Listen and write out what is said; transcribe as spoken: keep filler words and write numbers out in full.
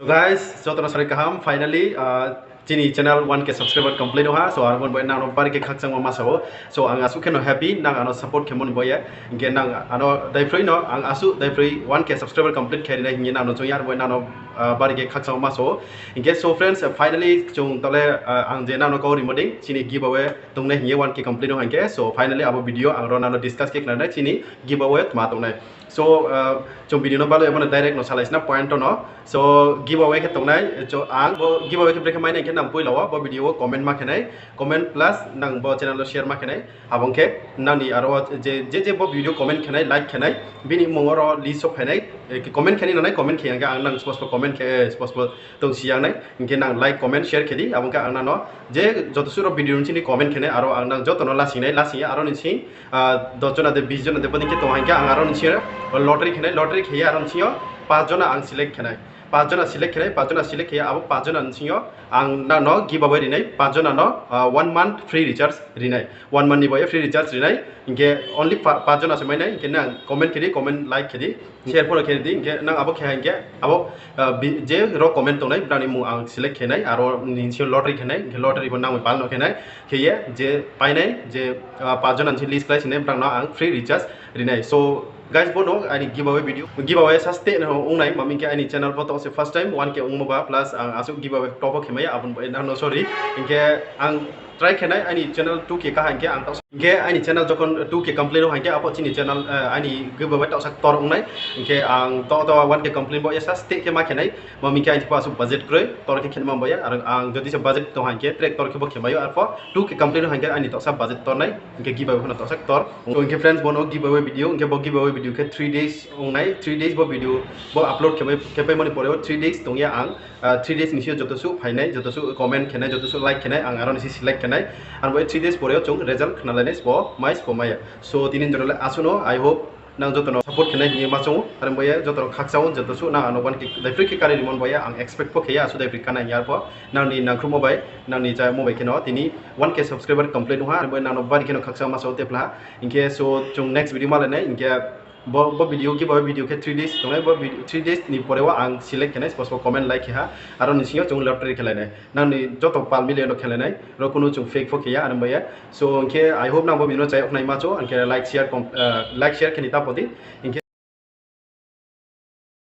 So guys, joto no sari kaham, finally chini channel one K subscriber complete ong ha. So aro bo ni bai nang no bari khe khakchangma ma sa ou. So ang asuh khe no happy, nang ano support khe mani bo ye. Hing khe nang ano daiphroi no ang asuh daiphroi one K subscriber complete khe ri nai hing ye nang no chung ya aro bo nang no bari khe khakchangma ma sa ou. Hing khe so friends, finally chung tole ang je nang no kau rimo dei chini giveaway tongnai hing ye one K complete ong ha hing khe. So finally abo video ang ro nang no discuss khe khna nai chini giveaway tma tongnai. So chung video no balo abo no direct no salai sna point no. So giveaway khe tongnai, ang bo giveaway khe brekhe mai nai hing khe nang poila wo bo video wo comment ma khe nai, comment plus nang bo channel wo share ma khe nai. Abo ong khe nang ni aro je je bo video comment khe nai, like khe nai, bini mmung oro list wo phai nai. Comment khe nai nang nai, comment khe ya khe ang nang suppose bo comment khe suppose bo tongsi ya nai, hing khe nang like, comment, share khe di. Abo ong khe ang nang no je joto suh ro video ni chini comment khe nai, aro ang nang joto no lasing nai, lasing ye aro ni sing dos jona de, bis jona de, bodei khe tong ha hing khe ang aro ni sing lottery khe nai, lottery khe ye aro ni sing yo pas jona ang select khe nai, pas jona select khe nai, pas jona select khe ye abo pas jona ni sing yo ang nang no giveaway ri nai, pas jona no one month free recharge ri nai, one month ni bo ye free recharge ri nai. Hing khe only pas jona se mai nai, hing khe nang comment khe di, comment, like khe di, share pho no khe di. Hing khe nang abo khe ha hing khe abo je ro comment tongnai brao ni mmung ang select khe nai, aro ni sing yo lottery khe nai, hing khe lottery bo nang bai pal no khe nai, khe ye je pai nai, je pas jona ni sing list khlai si nai brao no ang free recharge ri nai. So guys, bo no aini giveaway video, giveaway sa steh no ong nai, ma hing khe aini channel bo to se first time one K ongmo ba, plus ang asuh giveaway top wo khe mai ya, abo ni bo nang no sorry. Hing khe ang try khe nai aini channel two K ka ha hing khe ang taoh sa, hing khe aini channel jokhon two K complete ong ha hing khe abo chini channel, aini giveaway taoh sa ktor ong nai. Hing khe ang to to one K complete bo ye sa steh khe ma khe nai, ma hing khe aini pho asuh budget kroi, tor khe khe ma bo ye, ang jodi se budget tong ha hing khe tre ktor khe bo khe mai ou, arpho two K complete ong ha hing khe aini taoh sa budget ktor nai, hing khe giveaway pho no taoh sa ktor. So hing khe friends, bo no giveaway video, hing khe bo giveaway video khe three days ong nai, three days bo video bo upload khe paimo ni pore wo three days tong ye ang three days ni sing yo joto suh phai nai, joto suh comment khe nai, joto suh like khe nai, ang aro ni sing select khe nai. Ang bo three days pore wo chung result khnalai nai, sbo mai sbo mai ya. So tini jora le asuh no, I hope nang joto no support khe nai hing ye ma choung ou, aro bo ye joto no khakchang ou, joto suh nang ano one K daiphroi khe kari rimo ni bo ye ang expect pho khe ya, asuh daiphroi ka nai hing ye arpho nang ni nangkhruhmo bai, nang ni chámo bai khe no tini one K subscriber complete ong ha, aro bo ye nang no bari khe no khakchang ma sa ou tepla ha. Hing khe so chung next video malai nai, hing khe bo video khe, bo video khe three days tongnai, bo three days ni pore wo ang select khe nai, suppose bo comment, like khe ha, aro ni sing yo chung lottery khelai nai, nang ni joto pal mile no khelai nai, ro kunu chung fake pho khe ya, aro bo ye. So hing khe I hope nang bo video no chayag nai ma choung, hing khe like, share, like, share khe ni ta pho di, hing khe